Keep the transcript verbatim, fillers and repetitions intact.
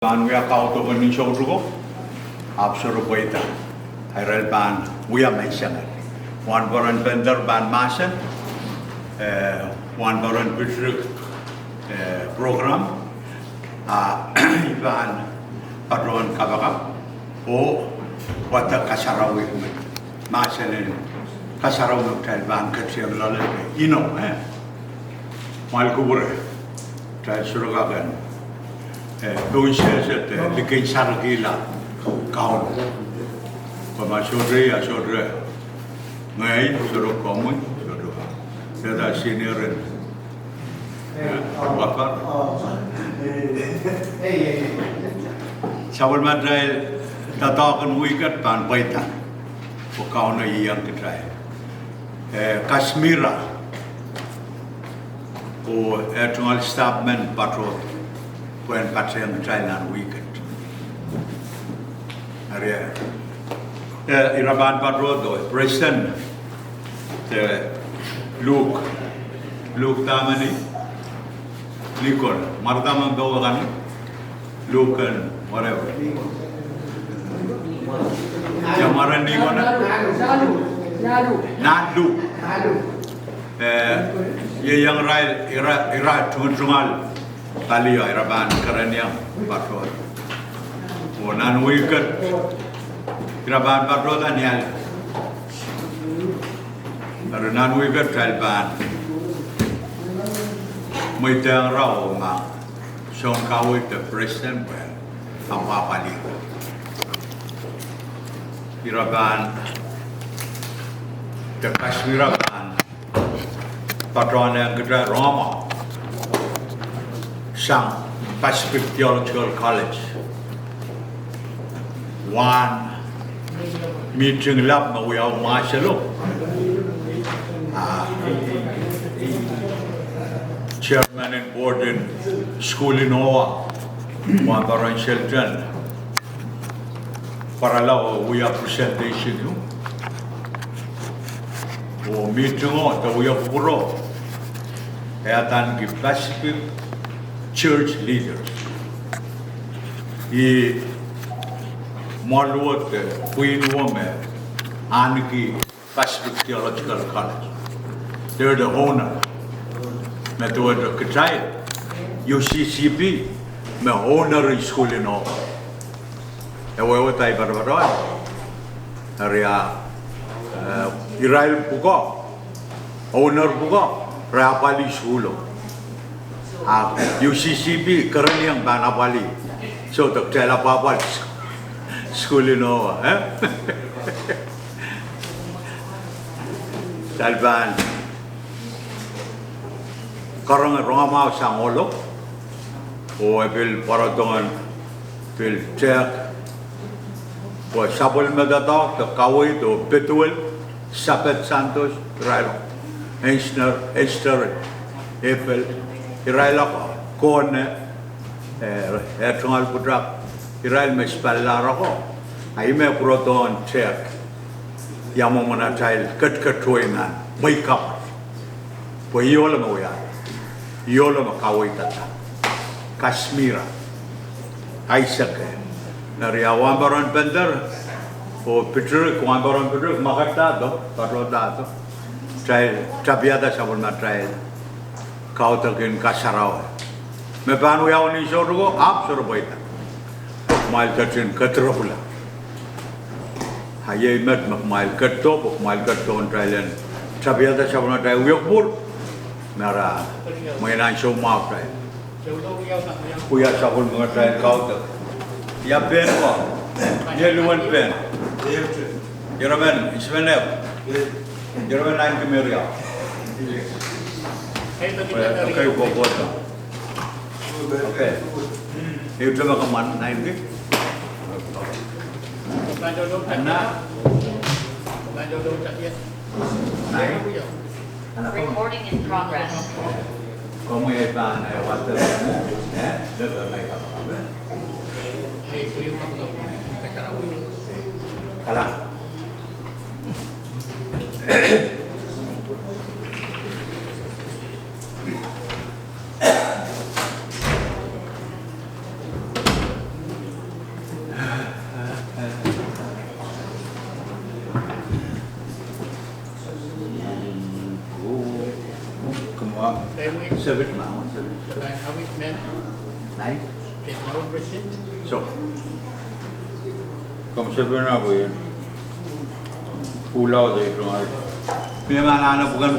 Pahn wia kaudok en soutuko, ahpw sohte pweida. Irail pahn wia menseng. Wahnpoaron Pender pahn mahsen, eh, Wahnpoaron Pitrek, eh, program, a I pahn patohwan kapakap oh wadek kasarawi me, mahsen en kasarawi me kitail pahn ketin loale, inou, eh. Mwail kupwure, kitail sohte kak en, eh, pohnseise de likin sarakihla Kauno. Pwe ma sohte, a sohte ngehi, sohte komwi, sohte, sohte senior en, eh, wapar. Sapwellimatail doadoahk en wihk et pahn pweida. Pwe Kauno iang kitail. Eh, Kasmira, oh, eh, tungoal staff men patohdo pwehn patehng kitail nan wihk et. Eri, eh, ira pahn patohdo, Presiden, eh, Luke, Luke Damani, Nikon, mwarada men pwe kan, Luke and whatever. Ia mwaren Nikon? Nalu. Eh, ieiang irail, ira, ira tungoal, tungoal palio, ira pahn kereniong patohdo. Oh nan wihk et, ira pahn patohdo ni ahl. Eri nan wihk et kitail pahn mweidehng ira oh ma soun kaweid de Presiden pwe apwapwalih ira. Ira pahn, de Kasmira pahn patohwan ong kitail rongamwahu sang Pacific Theological College. Wahn mihting lap me wiawi mwahselo. Ah, chairman en board en sukuhl en Owa, Wahnpoaron Shelton, pwarala oh wia presentation ieu. Oh mihtingo de wia kupwuro, e adaneki Pacific Church Leaders. Ih mwahl wet, eh, pwihn wet me ahneki Pacific Theological College. They're the owner. Me duwehte kitail, U C C B, me owner en sukuhl en Owa. E wehwehda ei patopato. Eri a, eh, irail pwukoa, owner pwukoa, re apwalih sukuhlo. A U C C B kereniong pahn apwalih. Soh, de kitail apwapwal sukuhl en Owa, eh? Kitail pahn karonge rongamwahu sang ohlo, oh e pil pwarodohng pil tehk, pwe sapwellime doadoahk de kaweid oh peduwel, Sapet Santos, irail, Engineer Esther Epel, irail ako, Kone, eh, eh, tungoal pwutak, irail me spalla roko, a ih me pwarodohng tehk ia mwomwen atail ketiket tohn nan mwehi kapw. Pwe ih ohlo me wia, ih ohlo me kaweidada. Kasmira. Isaac. Eri a Wahnpoaron Pender oh Pitrek, Wahnpoaron Pitrek, ma ketido, patohdahdo, kitail tapiada sapwellimatail kaudok en kasarawi. Me pahn wiawi ni soutuko, ahpw sohte pweida. Kumwail ketin kedirepwla. A iei met me kumwail ketido, pwe kumwail ketido en kitail en tapiada sapwellimatail wiewia kupwur. Me ara, mwein ansou mwahu kitail wia sapwellimatail kaudok. Ia pehn ko? Ie luwen pehn? Iramen, isimen ep? Iramen naineki me riau. Okay, ko kohdo. Okay. Ihte me kamwan naineki. Anna. Nain. Recording in progress. Komwi e pahn, eh, wadek, eh, lebe mai kapakap. Kalang. Seven. Seven. So. Komw seven ah pwe ien. Pwuhla de irongai. Mie ma anahne pwuken